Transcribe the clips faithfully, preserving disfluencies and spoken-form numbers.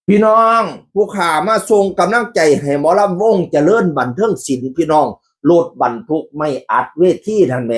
พี่น้อง ผู้ข้ามาส่งกำลังใจให้หมอลำวงเจริญบันเทิงศิลป์ พี่น้อง รถบรรทุกไม้อัดเวทีนั่นแหม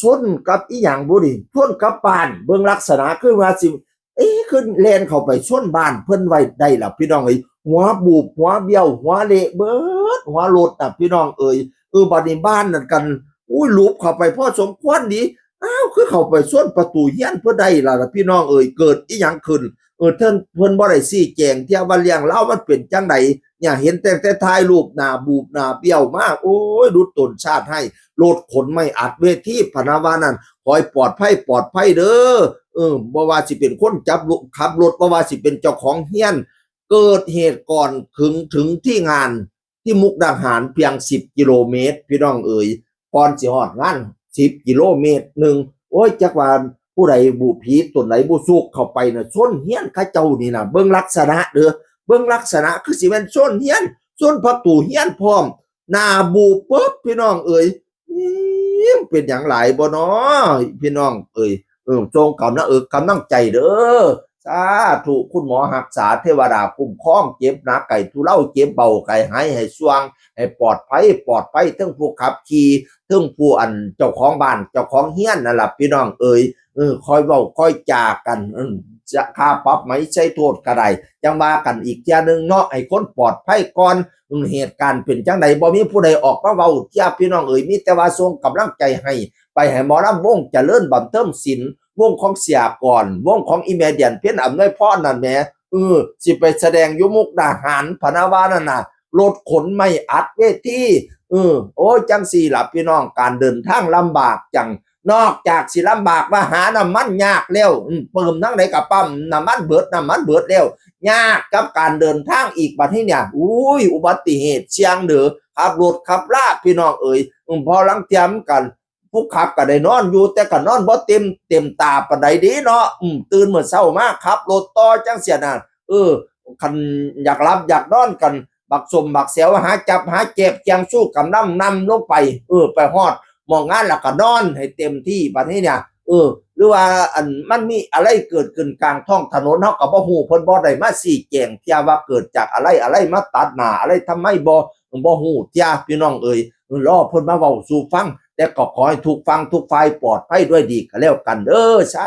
ชนกับอีหยังบุรี ชนกับบ้าน เบิ่งลักษณะคือว่าสิ เอ๊ะ คือแล่นเข้าไปชนบ้านเพิ่นไว้ได้ล่ะ พี่น้องเอ้ย หัวบูบ หัวเบี้ยว หัวเละเบิด หัวรถน่ะ พี่น้องเอ้ย เออ บัดนี้บ้านนั่นกัน อุ้ย หลุบเข้าไปพอสมควรดี อ้าว คือเข้าไปชนประตูเฮือนเพิ่นได้ล่ะ พี่น้องเอ้ย เกิดอีหยังขึ้น เออ เพิ่น เพิ่นบ่ได้ชี้แจงเทื่อว่าเรื่องราวมันเป็นจั่งใด เนี่ย เห็นแต่ แต่ถ่ายรูปหน้าบูบหน้าเบี้ยวมา โอ้ย หลุดตนชาติให้ รถขนไม้อัดเวที พะนะว่านั่น ขอให้ปลอดภัย ปลอดภัยเด้อ เออ บ่ว่าสิเป็นคนจับรถ ขับรถ บ่ว่าสิเป็นเจ้าของเฮือน เกิดเหตุก่อนถึง ถึงที่งาน ที่มุกดาหารเพียง สิบ กิโลเมตร พี่น้องเอ๋ย ก่อนสิฮอดงาน สิบ กิโลเมตรหนึ่ง โอ้ย จักว่าผู้ใดบุ ผีตนใดบุสุกเข้าไปน่ะ ชนเฮือนเขาเจ้านี่น่ะ เบิ่งลักษณะเด้อ เบิ่งลักษณะคือสิแม่นชนเฮือน ชนประตูเฮือนพร้อม หน้าบูบปึ๊บ พี่น้องเอ๋ย อิ๊ม เป็นหยังหลายบ่น้อ พี่น้องเอ๋ย เออ ส่งกำลัง เออ กำลังใจเด้อ สาธุ คุณหมอรักษา เทวดาคุ้มครอง เจ็บหนักไข้ทุเลา เจ็บเบาไข้หาย ให้สว่าง ให้ปลอดภัย ปลอดภัย ทั้งผู้ขับขี่ ทั้งผู้อันเจ้าของบ้าน เจ้าของเฮือนนั่นล่ะ พี่น้องเอ๋ย เออ ค่อยเว้า ค่อยจากัน เออ จะค่าปรับไหม ใช้โทษก็ได้ จั่งว่ากันอีกเทื่อหนึ่งเนาะ ให้คนปลอดภัยก่อน อืม เหตุการณ์เป็นจั่งใด บ่มีผู้ใดออกมาเว้าเทื่อ พี่น้องเอ๋ย มีแต่ว่าส่งกำลังใจให้ ไปให้หมอลำวงเจริญบันเทิงศิลป์ วงของเสียก่อน วงของอีแม่เดือนเพ็ญอำนวยพรนั่นแหม เออ สิไปแสดงอยู่มุกดาหาร พะนะว่านั่นน่ะ รถขนไม้อัดเวที เออ โอ้ย จั่งซี้ล่ะพี่น้อง การเดินทางลำบากจั่ง นอกจากสิลำบากว่าหาน้ำมันยากแล้ว อืม เติมทางใดก็ปั๊มน้ำมันเบิด น้ำมันเบิดแล้ว ยากกับการเดินทางอีกบัดนี้เนี่ย อุ้ย อุบัติเหตุเสี่ยงเด้อ ขับรถขับลา พี่น้องเอ๋ย อืม พอลางเทื่อมันก็ ผู้ขับก็ได้นอนอยู่ แต่ก็นอนบ่เต็ม เต็มตาปานใดเด้เนาะ อืม ตื่นมื้อเช้ามาขับรถต่อจั่งซี้น่ะ เออ คันอยากหลับอยากนอนกัน บักส้มบักแซวหาจับหาแจบ แกงสู้กำลังนำลงไป เออ ไปฮอดหม้องงานแล้วก็นอนให้เต็มที่บัดนี้เนี่ย เออ หรือว่าอันมันมีอะไรเกิดขึ้นกลางท้องถนน เฮาก็บ่ฮู้ เพิ่นบ่ได้มาชี้แจงเทื่อว่าเกิดจากอะไร อะไรมาตัดหน้า อะไรทำไมบ่ บ่ฮู้เทื่อ พี่น้องเอ๋ย รอเพิ่นมาเว้าสู่ฟัง แต่ก็ขอให้ทุกฝั่งทุกฝ่ายปลอดภัยด้วยดีก็แล้วกันเด้อ สา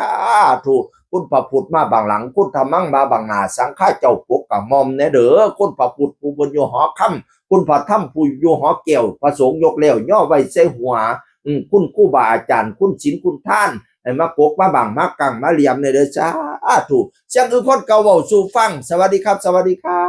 ธุ คุณพระพุทธมาบางหลัง คุณธรรมังมาบางหน้า สังฆาเจ้าปกกะหม่อมแน่เด้อ คุณพระพุทธผู้เพิ่นอยู่หอคำ คุณพระธรรมผู้อยู่หอแก้ว พระสงฆ์ยกแล้วย่อไว้ใส่หัว อืม คุณครูบาอาจารย์ คุณศีลคุณทาน ให้มาปกมาบังมากั้งมาเหลี่ยมแน่เด้อ สาธุ เสียงคือคนเก่าเว้าสู่ฟัง สวัสดีครับ สวัสดีครับ